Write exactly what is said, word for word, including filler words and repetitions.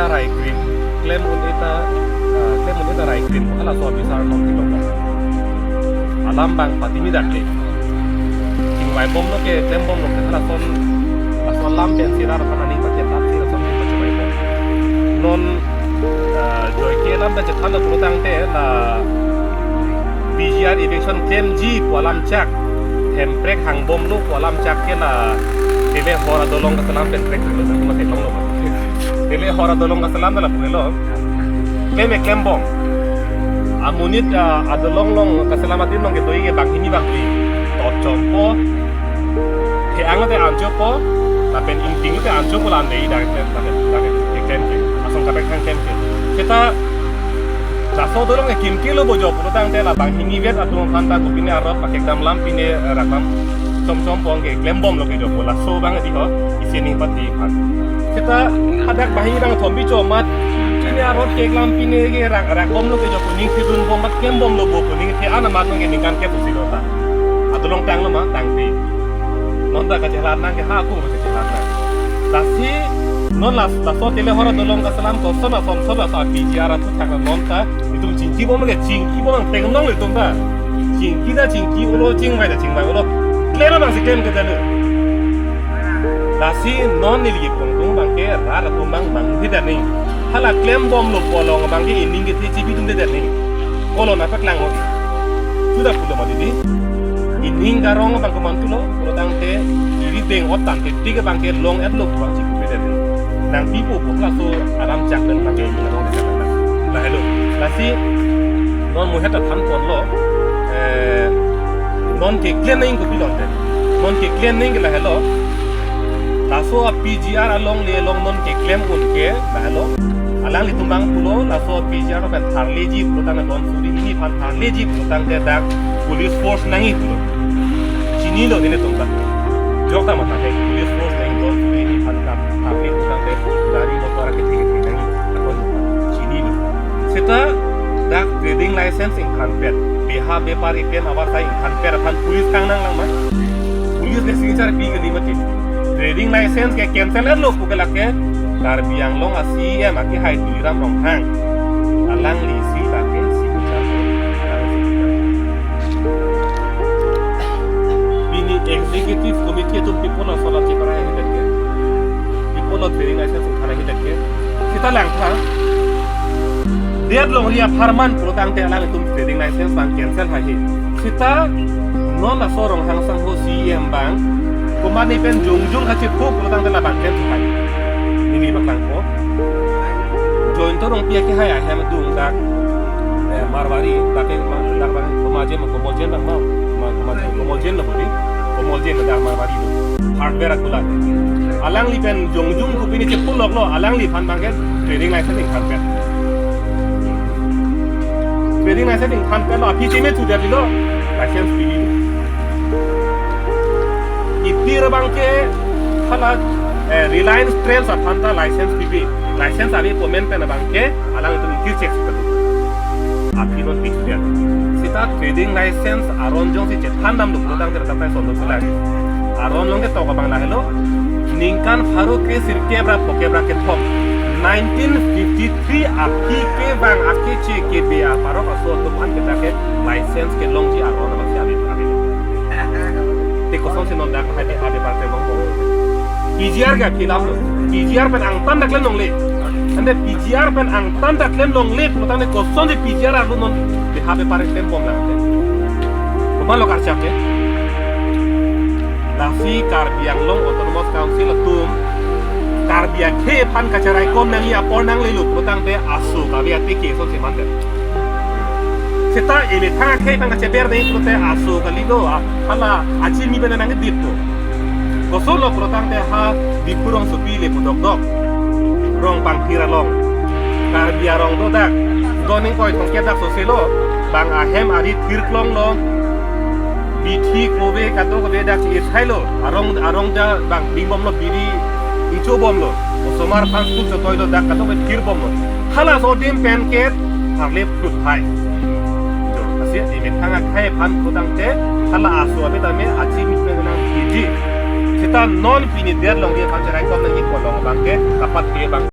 Rai krim, klem un-e ta, ah, klem un-e ta rai krim, halaso abisar non thilok. Alam bang patimi dak ke. Chingvai bomlo ke, klem bomlo ke, halason, laso alam pen si rat aphan aning pachetap si lason aning pachevai bom. Non, ah, joike alam pen chethanlo pulotangte la P G R eviction klemji pu alam chak, Hemprek hangbomlo pu alam chak ke la Tele Hor adolong kaselam pen prek lo, mate longlo. Tele Hor adolong kaselam la pulo. Klem e klem bom. Amonit, ah, adolong along kaselam adim along kedo-i ke banghini bangphli. Tochompo. He-ang te anchopo. Lapen ingting te anchopo, la an dei dak klem, dak klem, dak klem ke. Asong kaprek thang klem ke. Seta laso adolong ke kim kilo bojo pulotangte la banghini vet atum aphan ta kopine arop pakekdam lam pine, eh, rakdam chomchompo ke klem bomlo ke jopo, laso bang di ho, isi ning pati aphan. Seta hadak banghini bang thombi chomat pine arop keklam pine ke rak, rak bomlo ke jopo, ning thedun bom amat klem bomlo bopo, ning the-an amat nong ke ningkan ke pusi lo ta. Adolong tanglo ma, tangpi. Non ta kachelar nang ke ha aku kachelar nang. Lasi non las, laso Tele Hor adolong kaselam koson ason son laso P G R atum thak non ta itum chingki bom ke, chingki bom teng nong itum ta. Chingki ta chingki ulo, chingvai ta chingvai ulo. Klem abang si klem ke ta le. Lasi non neli pongtung bang ke rat atum bang bang hidani. Hala klem bomlo pu along bang ke ining ke te chibi tum de dani. Kolo na paklang ot. Sudah pulo ma didi. Ining garong bang komantulo, pulotangte iri deng ot tangte tik bang ke long-etlo pu bang chikupi dani. Nangpipo pu laso alam chak pen bang ke ining garong de. Lahelo. Lasi non muhet aphan ponlo. Eh, non keklem nang kopi longte. Non keklem nang ke lahelo. Laso a P G R alongle along non keklem un ke lahelo. Alanglitum bang pulo, laso a P G R pen tharleji pulotangte, don suri hini aphan tharleji pulotangte dak police force nangji pulo. Chinilo nelitum ta. Jok ta matha ke police force nangji, don suri hini aphan kam tharle pulotangte gari motor akethe kethe nangji. Akon chinilo. Seta dak trading license ingthanpet, beha bepar ipen abar sai ingthanpet aphan police kangnang lang ma? Police ke signature pi kali mati. Trading license ke cancel-etlo pu ke lake Karbi Anglong a C E M akehai Tuliram Ronghang. Alangli si lake signature. Alangli si. Pini executive committee atum pi apotlo laso alam cheparai hidetke? Pi apotlo trading license ingthan hidetke? Seta langtha. Det longri apharman pulotangte alanglitum trading license bang cancel haihe. Seta non laso Ronghang sangho C E M bang komatne pen jongjong kachepho pulotangte labang klem hai. Neli bang langpo. Jointo Rongpi akehai ahem adung dak, eh, Marwari, dak ke ma-, dak bang Komajen, Komojen bang ma, ma, Komajen, Komojen lo bodi, Komojen dak Marwari lo. Hardware akulat. Alangli pen jongjong kopine chepuloklo, alangliphan bang ke trading license ingthanpet. Trading license ingthanpetlo, aphi cheme chudet lo, license pilo. Ipir bang ke hala, eh, Reliance Trends aphan ta license pipe. License ave pu amen pen abang ke alanglitum ingkir chek sita. Aphi non pi chudet. Seta trading license aron jongsi chethan damlo pulotangte ta pai sondok sila. Aron along ketok abang lahelo. Ningkan pharo kre sirkep ra phokep ra kethom. Nineteen fifty-three aphi ke bang akeche kebe aparok aso atum an kita ke license kelongji aron abang si ave, ave. Te kosonsi non dak hai ave parte long bom. P G R ke aphi lamlo. P G R pen angtan dak klem longle. Ante P G R pen angtan dak klem longle pulotangte kosonsi P G R arlo non beha bepar klem bom lang te. Komatlo karchak ke? Lasi Karbi Anglong Autonomous Council atum Karbi akhei aphan kacheraikom nangji apor nanglelo pulotangte aso kave ateke asonsi mandet. Seta emethang akhei aphan kacheber nangji pulote aso kali do, a-, hala achimi pen nangdippo. Kosonlo pulotangte ha Diphu rongsopi le pudokdok. Rong pangthir along. Karbi arong do dak. Don ingkoi thomkep dak soselo. Bang ahem ari thir klonglo. Bithi kove kadokave dak si thailo. Arong, arong dak bang bingbomlo, biri ingchobomlo. Osomar aphan school chotoilo, dak kadokave thirbomlo. Halaso adim pen ke tharle phut hai. Jo, asi emethang akhei aphan pulotangte hala aso ave tame achimi pen nangji. Seta non pini det longri aphan cheraikom nangji pu along abang ke kapat ke bang.